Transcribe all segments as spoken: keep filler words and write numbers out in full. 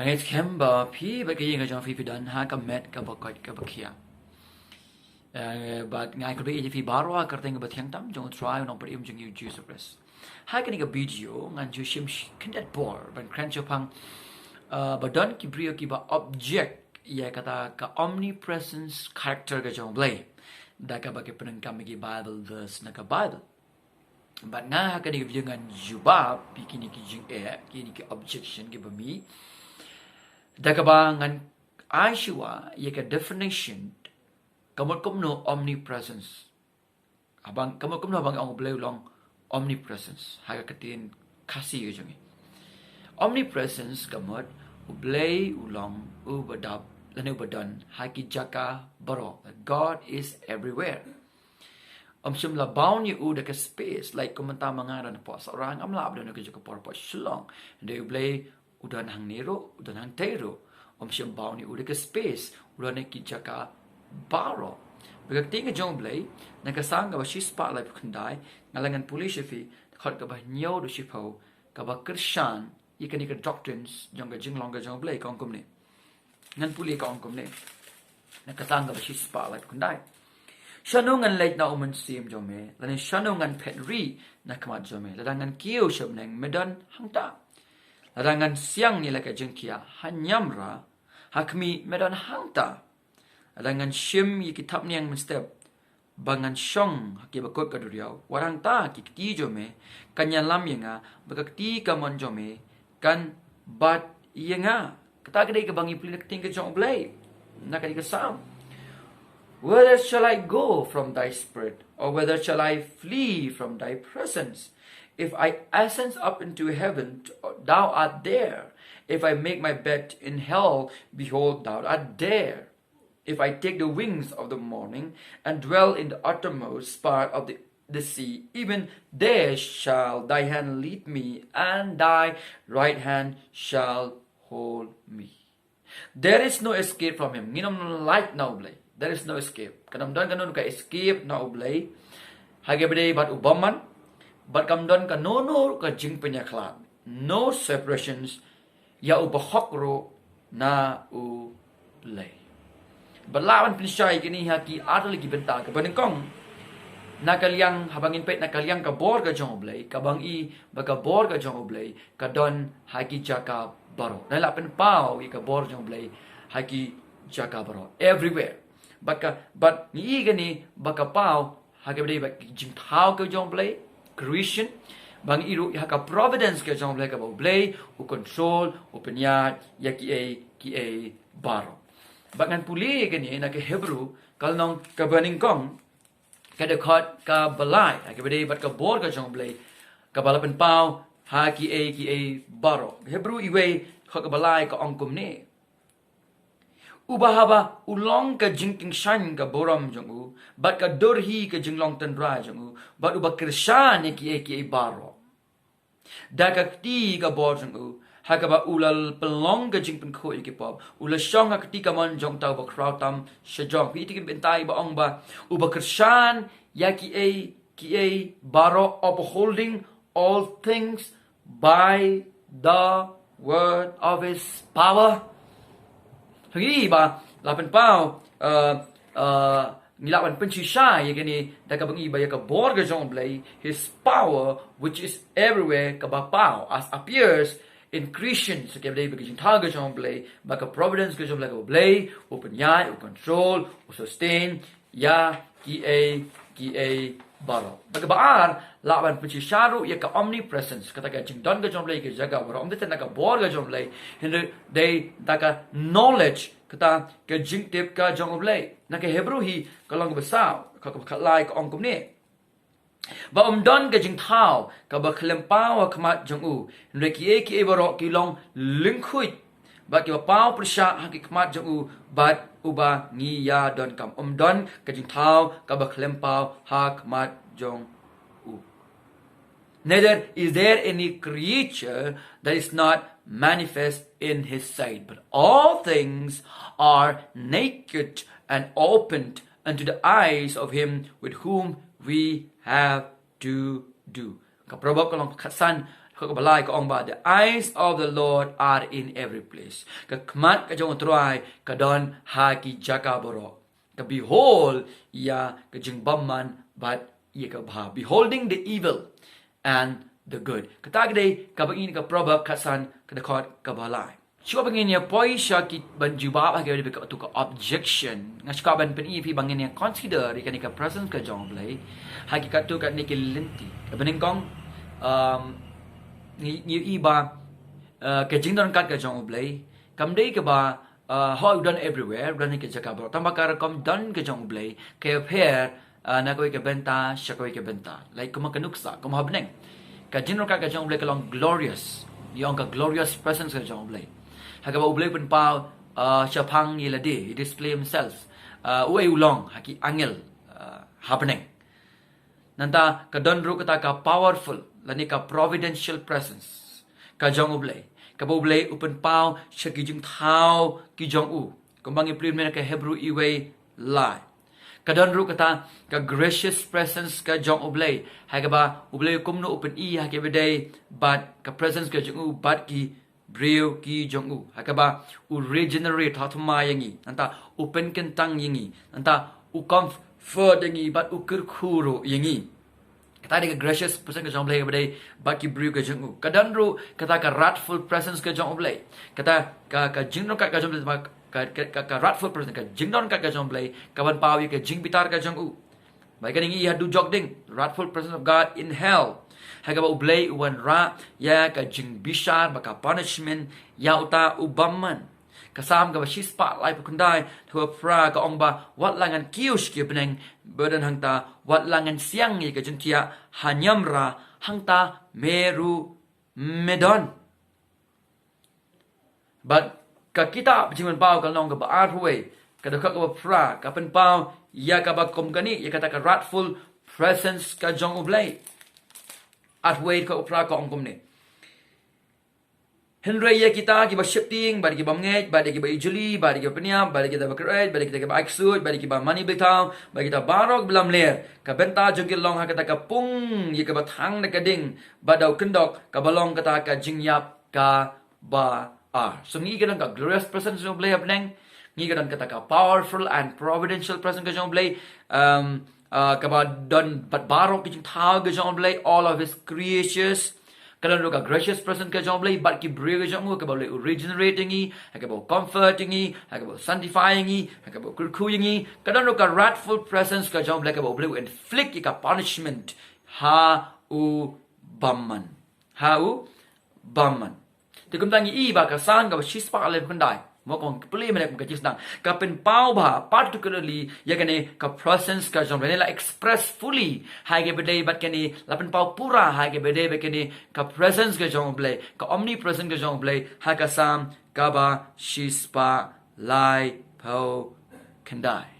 Nga ngeit skhem ba phi bad ka ïing ka jong phi phi don ha ka met kaba koit kaba khia. Eh, bad nga ai khublei ïa phi baroh ha ka kyrteng kaba thiang tam jong U Trai U Nongpynim jong ngi U Jisu Khrist. Ha kane ka video ngan ju shim sh-, khyndiat por ban kren shaphang, eh, ba don ki briew kiba object ïa kata ka omnipresence character ka jong U Blei da kaba ki pyndonkam ïa ki Bible verse na ka Bible. Bad nga ha kane ka video ngan jubab ïa kine ki jingeh, kine ki objection kiba mih da kaba ngan ai shuwa ïa ka definition, ka mut kumno omnipresence. Haba, ka mut kumno haba ngi ong U Blei u long omnipresence ha ka ktien Khasi ka jong ngi. Omnipresence ka mut U Blei u long uba dap lane uba don ha ki jaka baroh. God is everywhere. Ym shym la bound ïa u da ka space, like kum mynta ma nga don hapoh Sohra, ngam lah ban don ha ka jaka por hapoh Shillong. Hynrei U Blei u don hangne ruh, u don hangtei ruh. Ym shym bound ïa u da ka space, u don ha ki jaka baroh. Bad ka ktien ka jong U Blei, na ka Salm kaba shispah laiphew khyndai, nga la ngan pule sha phi, dkhot kaba hynñiew haduh shiphew, kaba kyrshan ïa kane ka doctrines jong ka jinglong ka jong U Blei, ka ong kumne. Ngan pule, ka ong kumne. Na ka Salm kaba shispah laiphew khyndai. Shano ngan leit na u mynsiem jong me, lane shano ngan phet ri na khmat jong me, lada ngan kiew sha bneng me don hangta. Lada ngan siang ïa la ka jingkhia ha niamra, ha khmih me don hangta. Lada ngan shim ïa ki thapniang mynstep ba ngan shong ha ki bakut ka duriaw, wat hangta ki kti jong me kan ïalam ïa nga, bad ka kti kamon jong me kan bat ïa nga. Kata ka dei kaba ngi pule na ka ktien ka jong U Blei na kane ka Salm. Whither shall I go from thy spirit, or whither shall I flee from thy presence? If I ascend up into heaven, thou art there. If I make my bed in hell, behold, thou art there. If I take the wings of the morning and dwell in the uttermost part of the, the sea, even there shall thy hand lead me, and thy right hand shall hold me. There is no escape from him. Ngin ym lait na U Blei. There is no escape. Kan ym don kano ka escape na U Blei. Ha kaba ïadei bad u bymman. Bad kam don kano kano ka jingpynïakhlad. No separations ïa u bahok ruh na U Blei. Bad lah ban pynshai kine ha ki artylli ki bynta, kaba nyngkong, na ka liang, haba ngin peit na ka liang ka bor ka jong U Blei, kaba ngi i ba ka bor ka jong U Blei ka don ha ki jaka baroh. Ngi lah pynpaw ïa ka bor jong U Blei ha ki jaka baroh, everywhere. Bad ka, bad ngi i kane ba ka paw ha kaba ïadei bad ki jingthaw ka jong U Blei, creation, ba ngi i ruh ha ka providence ka jong U Blei, kaba U Blei u control, u pynïaid ïa kiei kiei baroh. Bad ngan pule kane na ka Hebru ka lynnong kaba nyngkong, ka dkhot kaba lai, ha kaba ïadei bad ka bor ka jong U Blei, kaba la pynpaw ha kiei kiei baroh. Hebru wei, dkhot kaba lai, ka ong kumne. Uba haba u long ka jingkyngshaiñ ka burom jong u, bad ka dur hi ka jinglong tynrai jong u, bad uba kyrshan ïa kiei kiei baroh da ka kti ka bor jong u, ha kaba u la pynlong ka jingpynkhuid ïa ki pop, u la shong ha ka kti kamon jong uta uba khraw tam shajrong. Phi i te ki bynta iba ong ba uba kyrshan ïa kiei kiei baroh, upholding all things by the word of his power. Ngi i ba la pynpaw, uh, uh, ngi lah ban pynshisha ïa kane da kaba ngi i ba ïa ka bor ka jong U Blei, his power which is everywhere, kaba paw as appears in creation. So kaba ïadei bad ka jingthaw ka jong U Blei, bad ka providence ka jong U Blei, kaba U Blei u pynïaid, u control, u sustain ïa kiei kiei baroh. Bad kaba ar, lah ban pynshisha ruh ïa ka omnipresence, kata ka jingdon ka jong U Blei ha ki jaka baroh. Ym dei tang na ka bor ka jong U Blei, hynrei dei da ka knowledge, kata ka jingtip ka jong U Blei. Na ka Hebru hi ka lynnong kaba saw, dkhot kaba khatlai, ka ong kumne. Ba ym don ka jingthaw kaba khlem paw ha khmat jong u, hynrei kiei kiei baroh ki long lyngkhuid, bad kiba paw pyrshah ha ki khmat jong u, bad uba ngi ïa donkam. Ym don ka jingthaw kaba khlem paw ha khmat jong u. Neither is there any creature that is not manifest in his sight, but all things are naked and opened unto the eyes of him with whom we have to do. Ka Proverb ka lynnong khatsan, Ka kaba lai ka ong ba, "The eyes of the Lord are in every place." Ka khmat ka jong U Trai ka don ha ki jaka baroh. Ka behold ïa ka jingbymman bad ïa ka bha. Beholding the evil and the good. Kata ka dei kaba ngi ka Proverb khatsan ka dkhot kaba lai. Shuwa ba ngin ïa poi sha ki ban jubab ha ki ba ka tu ka objection. Nga shuwa ban pyni phi ba ngin ïa consider ïa kane ka presence ka jong U Blei ha ki katu kane ki lynti. Kaba nyngkong, um, ngi ngi i ba, uh, ka jingdon kat ka jong U Blei kam dei kaba, uh, hoi u don everywhere, u don ha ki jaka baroh. Tang ba ka rukom don ka jong U Blei ka pher, uh, na kawei ka bynta sha kawei ka bynta. Like, kum ka nuksa, kum ha bneng. Ka jingdon kat ka jong U Blei ka long glorious. Ïa ong ka glorious presence ka jong U Blei. Ha kaba U Blei u pynpaw, uh, shaphang ïa lade, he display himself. Uh, uei u long ha ki angel, uh, ha bneng. Nangta ka don ruh kata ka powerful lane ka providential presence ka jong U Blei, kaba U Blei u pynpaw sha ki jingthaw ki jong u. Kumba ngi pule mynne ka Hebru iwei lai. Ka don ruh kata ka gracious presence ka jong U Blei, ha kaba U Blei kumno u pyni ha ki ba dei bad ka presence ka jong u bad ki briew ki jong u. Ha kaba u regenerate, ha, thymmai ïa ngi. Nangta u pynkyntang ïa ngi. Nangta u comfort ïa ngi bad u kyrkhu ruh ïa ngi. Kata dei ka gracious presence ka jong U Blei ba dei bad ki briew ka jong u. Ka don ruh kata ka wrathful presence ka jong U Blei. Kata ka, ka jingdon kat ka jong U Blei, ka, ka, ka, ka wrathful presence, ka jingdon kat ka jong U Blei ka ban paw ïa ka jingbitar ka jong u. Ba ïa kane ngi i ha dujok ding, wrathful presence of God in hell. Ha kaba U Blei u wanrah ïa ka jingbishar bad ka punishment ïa uta u bymman. Ka Salm kaba shispah laiphew khyndai, dkhot phra ka ong ba, "Wat la ngan kiew sha ki bneng ba don hangta, wat la ngan siang ïa ka jingthiah ha niamra, hangta me ruh me don." Bad ka kitab Jingpynpaw ka lynnong kaba arphew wei, ka dkhot kaba phra, ka pynpaw ïa kaba kum kane, ïa kata ka wrathful presence ka jong U Blei. Arphew wei dkhot phra ka ong kumne: "Hynrei ïa kita kiba sheptieng, bad ïa ki bymngeit, bad ïa ki ba ijli, bad ïa ki ba pynïap, bad ïa kita ba kyrhait, bad ïa kita kiba ai ksuid, bad ïa ki ba mane blei thaw, bad ïa kita baroh kiba lamler, ka bynta jong ki long ha kata ka pung ïa kaba thang da ka ding, bad da u kyndok, kaba long kata ka jingïap kaba ar." So ngi ka don ka glorious presence jong U Blei ha bneng. Ngi ka don kata ka powerful and providential presence ka jong U Blei. Um, uh, kaba don bad baroh ki jingthaw ka jong U Blei, all of his creatures. Ka don ruh ka gracious presence ka jong U Blei bad ki briew ka jong u, kaba U Blei u regenerate ïa ngi, ha kaba u comfort ïa ngi, ha kaba u sanctify ïa ngi, ha kaba u kyrkhu ïa ngi. Ka don ruh ka wrathful presence ka jong U Blei, kaba U Blei u inflict ïa ka punishment ha u bymman. Ha u bymman. Te kumta ngi i ba ka Salm kaba shispah laiphew khyndai, mo, kong kpli mene kum ka jingsdang, ka pynpaw ba particularly ïa kane ka presence ka jong U Blei, la express fully ha ki ba dei bad kane, la pynpaw pura ha ki ba dei bad kane ka presence ka jong U Blei, ka omnipresence ka jong U Blei, ha ka Salm kaba shispah laiphew khyndai.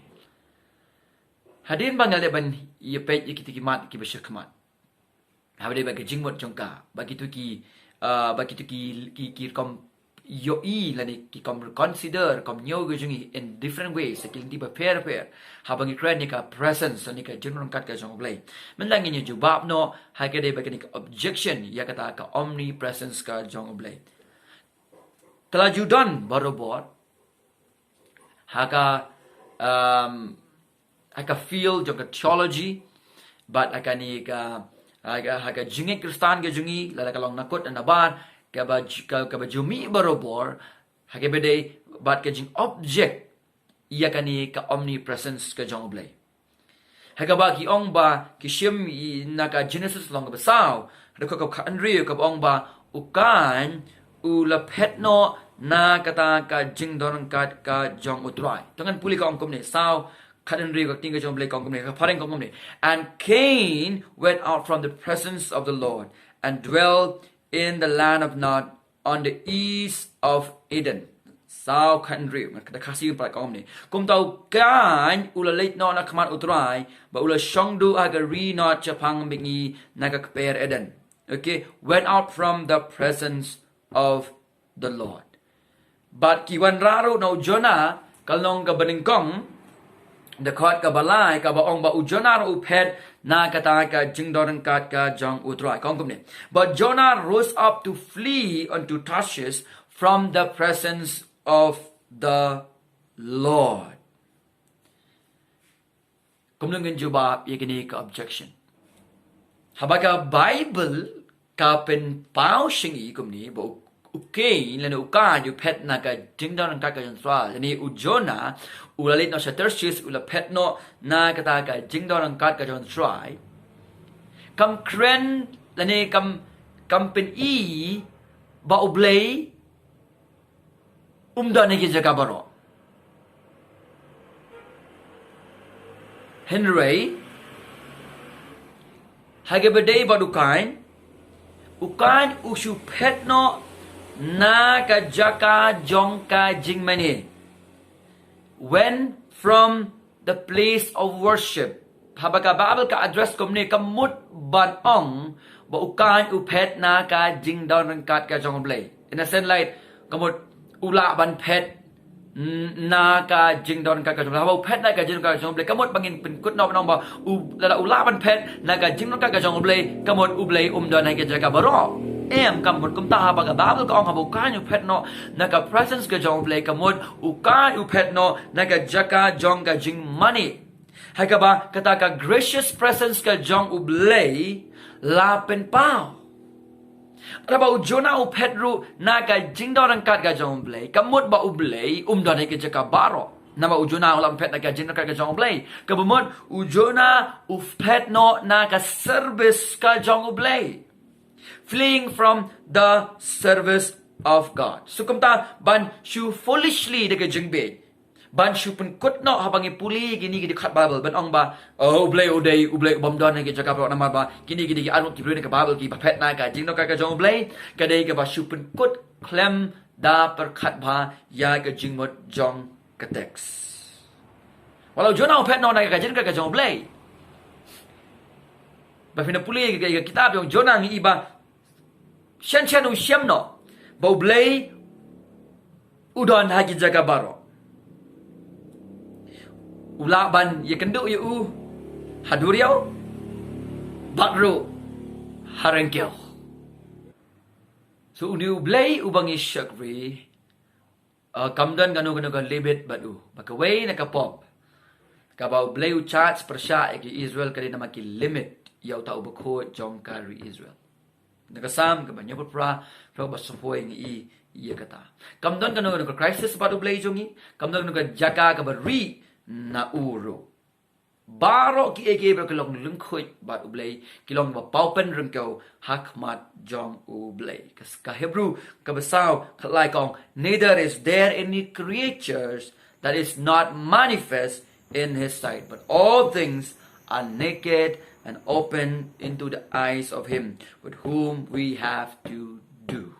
Hadien ba nga leh ban ïa peit ïa kita ki mat kiba sha khmat, haba dei ba ka jingmut jong ka, ba kito ki, uh, ba kito ki, ki, ki rukom ïohi lane ki rukom consider, rukom ñiew ka jong ngi in different ways, ha ki lynti bapher bapher, haba ngi kren ïa ka presence lane ka jingdon kat ka jong U Blei. Mynta ngin ïa jubab noh ha ka dei ba kane ka objection ïa kata ka omnipresence ka jong U Blei. Ka la ju don barobor ha ka, um, ha ka field jong ka theology, bad ha kane ka, ha ka, ha ka jingngeit Khristan ka jong ngi, lada ka long na kut na bar, kaba ju-, ka, kaba ju mih barobor ha ka ba dei bad ka jingobject ïa kane ka omnipresence ka jong U Blei. Ha kaba ki ong ba, ki shim ïa na ka Genesis lynnong kaba saw, dkhot kaba khathynriew, kaba ong ba u Kain u la phet noh na kata ka jingdon kat ka jong U Trai. To ngan pule, ka ong kumne, saw khathynriew, ka ktien ka jong U Blei ka ong kumne, ka phareng ka ong kumne: "And Cain went out from the presence of the Lord, and dwelt in the land of Nod, on the east of Eden." Saw khathynriew, ngan kata Khasi pat ka ong kumne: "Kumta u Kain u la leit noh na khmat U Trai, bad u la shong duh ha ka ri Nod shaphang mihngi na ka kper Eden." Okay, went out from the presence of the Lord. Bad ki wanrah ruh na u Jonah, ka lynnong kaba nyngkong, dkhot kaba lai, kaba ong ba u Jonah ruh u phet Na kata ka jingdon ryngkat ka jong U Trai. Ka ong kumne. But Jonah rose up to flee unto Tarshish from the presence of the Lord. Kumno ngin jubab ïa kine ki objection? Haba ka Bible ka pynpaw sha ngi kumne ba u, u Kain lane u Kain u phet na ka jingdon ryngkat ka jong U Trai, lane u Jonah u la leit noh sha Tarshish, u la phet noh na kata ka jingdon ryngkat ka jong U Trai. Kam kren lane kam, kam pyni ba U Blei um don ha ki jaka baroh. Hynrei ha kaba ïadei bad u Kain, u Kain u shu phet noh na ka jaka jong ka jingmane. Went from the place of worship. Haba ka Bible ka address kumne, ka mut ban ong ba u Kain u phet na ka jingdon ryngkat ka jong U Blei. In a sense, like, ka mut u lah ban phet n-, na ka jingdon ryngkat ka jong U Blei. Haba u phet na ka jingdon ryngkat ka jong U Blei, ka mut ba ngin pynkut noh ban ong ba u, lada u lah ban phet na ka jingdon ryngkat ka jong U Blei, ka mut U Blei um don ha ki jaka baroh. Em, ka mut kumta. Haba ka Bible ka ong haba u Kain u phet noh na ka presence ka jong U Blei, ka mut u Kain u phet noh na ka jaka jong ka jingmane. Ha kaba kata ka gracious presence ka jong U Blei la pynpaw. Haba u Jonah u phet ruh na ka jingdon ryngkat ka jong U Blei, ka mut ba U Blei um don ha ki jaka baroh. Namar u Jonah u lah ban phet na ka jingdon ryngkat ka jong U Blei. Kaba mut u Jonah u phet noh na ka service ka jong U Blei. Fleeing from the service of God. So kumta ban shu foolishly da ka jingbieit, ban shu pynkut noh haba ngi pule kine ki dkhot Bible ban ong ba, oh, U Blei u dei U Blei u bym don ha ki jaka baroh, namar ba kine ki dei ki arngut ki briew na ka Bible kiba phet na ka jingdon ryngkat ka jong U Blei. Ka dei kaba shu pynkut khlem da pyrkhat bha ïa ka jingmut jong ka text. Wat la u Jonah u phet noh na ka jingdon ryngkat ka jong U Blei, ba phin ïa pule ïa ka kitab jong u Jonah ngi i ba shen shen u shem noh ba U Blei u don ha ki jaka baroh. U lah ban ïakynduh ïa u ha duriaw bad ruh ha ryngkew. So une U Blei uba ngi shakri, uh, kam don kano kano ka limit bad u. Ba kawei na ka pop kaba U Blei u charge pyrshah ïa ki Israel ka dei namar ki limit ïa uta u bakhuid jong ka ri Israel. Na ka Salm kaba hynñiewphew phra, phraphew ba sanphew ngi i ïa kata. Kam don kano kano ka crisis bad U Blei jong ngi, kam don kano ka jaka kaba ri na u ruh. Baroh kiei kiei baroh ki long lyngkhuid bad U Blei, ki long ba paw pynryngkew ha khmat jong U Blei. Ka, ka Hebru kaba saw khatlai ka ong, neither is there any creatures that is not manifest in his sight, but all things are naked and open into the eyes of him with whom we have to do.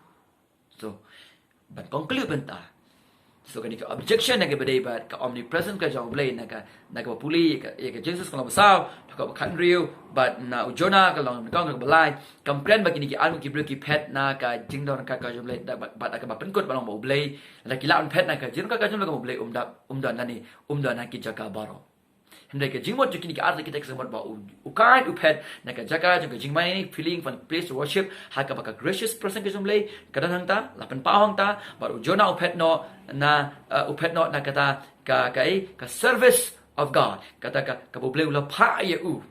So, ban conclude bynta. So, kane ka objection na kaba dei bad ka omnipresence ka jong U Blei na ka, na kaba pule ïa ka, ïa ka Genesis ka lynnong ba saw, dkhot ba khathynriew, bad na u Jonah ka lynnong nyngkong, dkhot ba lai. Kam kren ba kine ki arngut ki briew ki phet na ka jingdon ryngkat ka jong U Blei, da, bad, bad kaba pynkut ba long ba U Blei, lada ki lah ban phet na ka jingdon ryngkat ka jong U Blei, ka mut U Blei um da, um don hangne, um don ha ki jaka baroh. Hynrei ka jingmut jong kine ki artharai ki text ka mut ba u, u Kain u phet na ka jaka jong ka jingmane, fleeing from place of worship, ha kaba ka gracious presence ka jong U Blei ka don hangta, la pynpaw hangta, bad u Jonah u phet noh na, uh, u phet noh na kata ka, ka, eh, ka service of God, kata ka, kaba U Blei u la phah ïa u.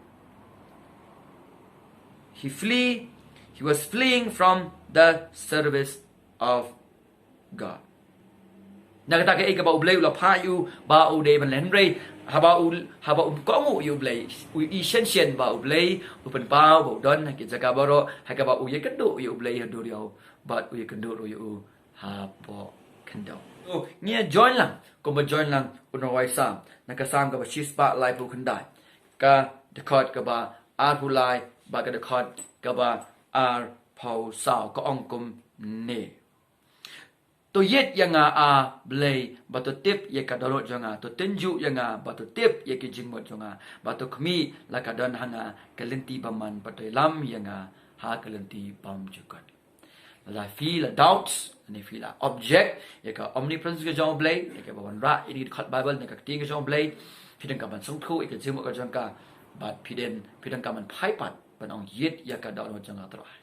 He flee, he was fleeing from the service of God. Na kata kaei kaba U Blei u la phah ïa u ba u dei ban leh, hynrei haba u, haba um kohnguh ïa U Blei, u i shen shen ba U Blei u pynpaw ba u don ha ki jaka baroh, ha kaba u ïakynduh ïa U Blei ha duriaw bad u ïakynduh ruh ïa u hapoh khyndew. To ngin ïa join lang, kumba join lang u nongrwai Salm, na ka Salm kaba shispah laiphew khyndai, ka dkhot kaba arphew lai bad ka dkhot kaba arphew saw, ka ong kumne. To ïit ïa nga, A Blei, bad to tip ïa ka dohnud jong nga, to tynjuh ïa nga, bad to tip ïa ki jingmut jong nga, bad to khmih la ka don ha nga ka lynti bymman, bad to ïalam ïa nga ha ka lynti bymjukut. Lada phi la doubts, lane phi la object ïa ka omnipresence ka jong U Blei, ïa kaba wanrah ïa kane ka dkhot Bible na ka ktien ka jong U Blei, phi donkam ban sngewthuh ïa ka jingmut ka jong ka Bad phi dang, phi dang ka man phai pat ban ong ïit ïa ka dohnud jong nga Trai.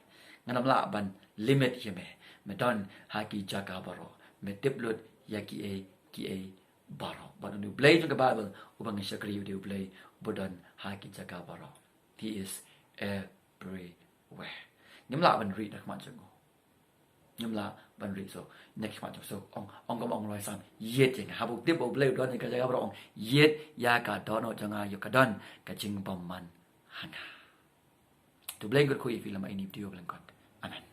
Ngan ym lah ban limit ïa me. Me don ha ki jaka baroh. Me tip lut ïa kiei kiei baroh. Bad une u Blei jong ka Baibl uba ngi shakri u dei u Blei uba don ha ki jaka baroh. He is everywhere. Ngim lah ban rieh na khmat jong u. Ngim lah ban rieh, so na khmat jong u, so ong, ong kum ong Loisam, ïit ïa nga. Haba u tip ba u Blei u don ha ka jaka baroh, ong ïit ïa ka dohnud jong nga, ïoh ka don ka jingbymman ha nga. To U Blei un kyrkhu ïa phi lem bad ine i video ba lyngkot. Amen.